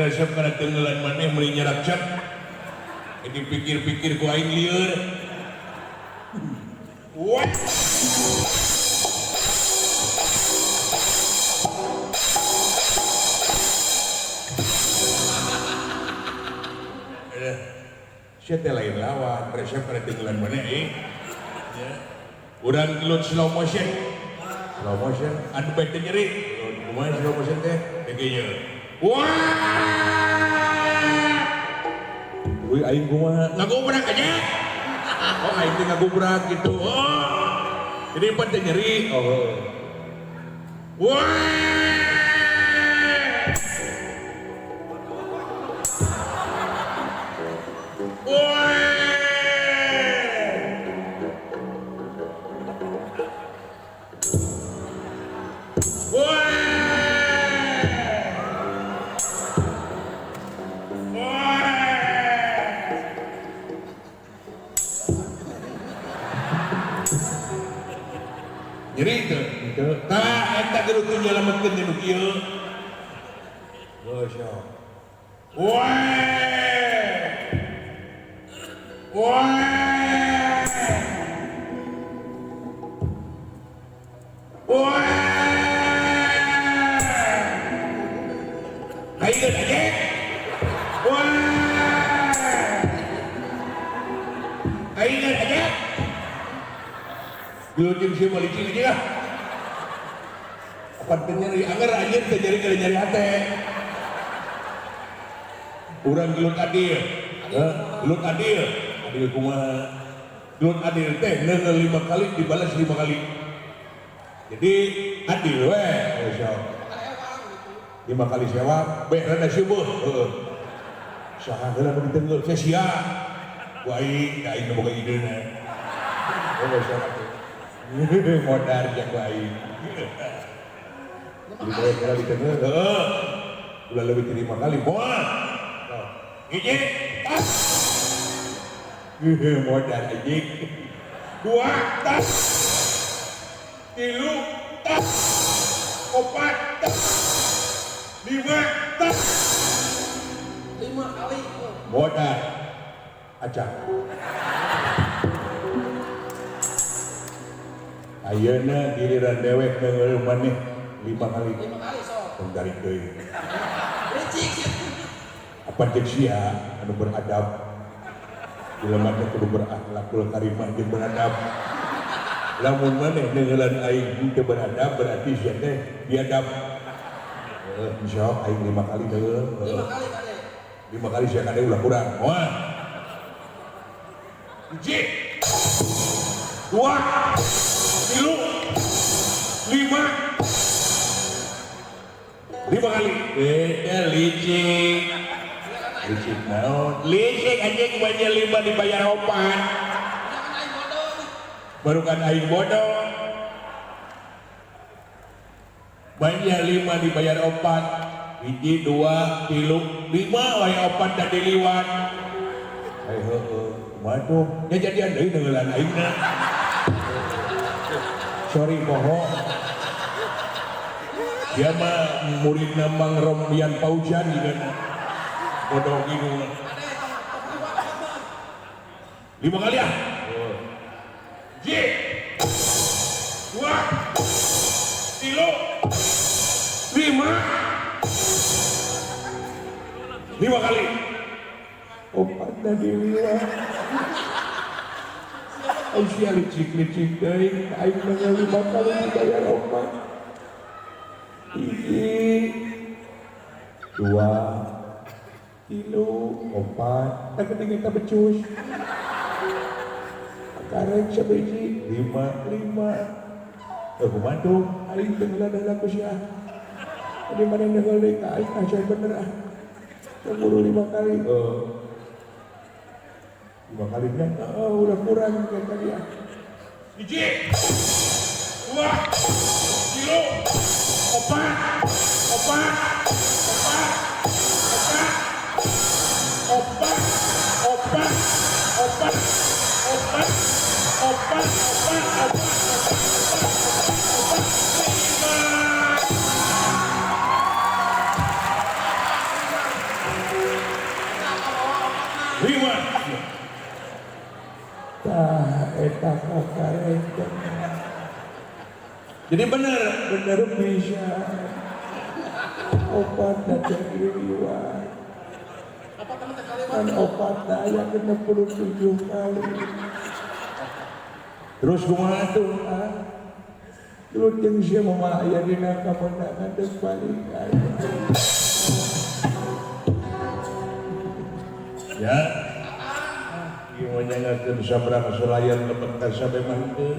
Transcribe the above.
Resep kana tenggelan maneh meuli nyarakcap. Dipikir-pikir ku aing lieur. Wah. Sia teh lain lawan, resep kana tenggelan maneh eh. Ya. Urang gelut slow motion. Slow motion anu bae teu nyeri. Kumaha slow motion teh? Teh wah. Wih aing kumaha? Ngagobrak aja. Oh aing teh ngagobrak gitu. Oh. Jadi pan teh nyeri. Oh. Wah. Wah. Wah. Wah. Nyeri teu? Teu. Tah eta geus teu nyalametkeun nu kieu. Geus. Wah. Wah. Wah. Ayo aja. Wah. Ayo aja. Gelut jeung sia mah licin aja lah. Apa teu nyeri anger anjeun teu nyeri kada nyeri hate. Urang gelut adil. Gelut adil. Adil kumaha? Gelut adil teh neungeul 5 kali dibalas 5 kali. Jadi adil we, 5 kali sewa, be rada subuh. Heeh. Saha heula nu ditenggel? Sia sia. Ku aing, da aing nu boga ideuna. Oh, sia atuh. Modar jeung ku aing. 5 kali ditenggel, heeh. Ulah leuwih ti 5 kali, moal. Hiji, tas. Modar anjing. 2, tas. 3, tas. 4, tas. 5, tas. 5 kali. Modar. Acak. Ayeuna giliran dewek neungeul maneh 5 kali. 5 kali sok. Tong tarik deui. Licik sia. Apa jeung sia anu beradab. Jelema teh kudu berakhlakul karimah jeung beradab. Lamun maneh neungeulan aing teu beradab berarti sia teh biadab. Heeh, insyaallah aing 5 kali neungeul. 5 kali kade. 5 kali sia kade ulah kurang. Moal. 1, 2, 3, 5. 5 kali. Licik. Licik naon? Licik anjing banyak 5 dibayar 4. Baru kan aing bodoh. Banyak 5 dibayar 4. 1, 2, 3, 5 wae 4 da diliwat. Ai heueuh, kumaha tuh? Nya jadian deui neungeulan aingna. Sorry poho. Dia mah muridna Mang Rombian Paujan juga. Bodoh gitu. 5 kali ah. J, 2, 3, 5. 5 kali. 4 tadi 5. Aisyah licik-licik deui, aing mah 5 kali dibayar 4. 1, 2, 3, 4. Tak ketinggalan kita becus. Karek sabiji 5, 5. Kumaha tuh? Aing teh ngeulah ku sia. Di mana neungeul deui ka aing aja bener ah. Buru 5 kali. 5 kali kan? Udah kurang kayak tadi ah. 1, 2, 3, 4, 4, 4, 4, 4, 4, 4, 4, 4, 4, 4, 4, 5. Tah eta kakarengkeun. Jadi bener, bener bisa. Opat teh diliwat. Apa kamu teh kaliwat? Kan opat aya 67 kali. Terus kumaha tuh? Ah? Terus jeung sia mah aya dina kamenangan teh balik aya. Ya. Ieu mah nyangakeun sabrang selayan lebet ka sabe mah henteu.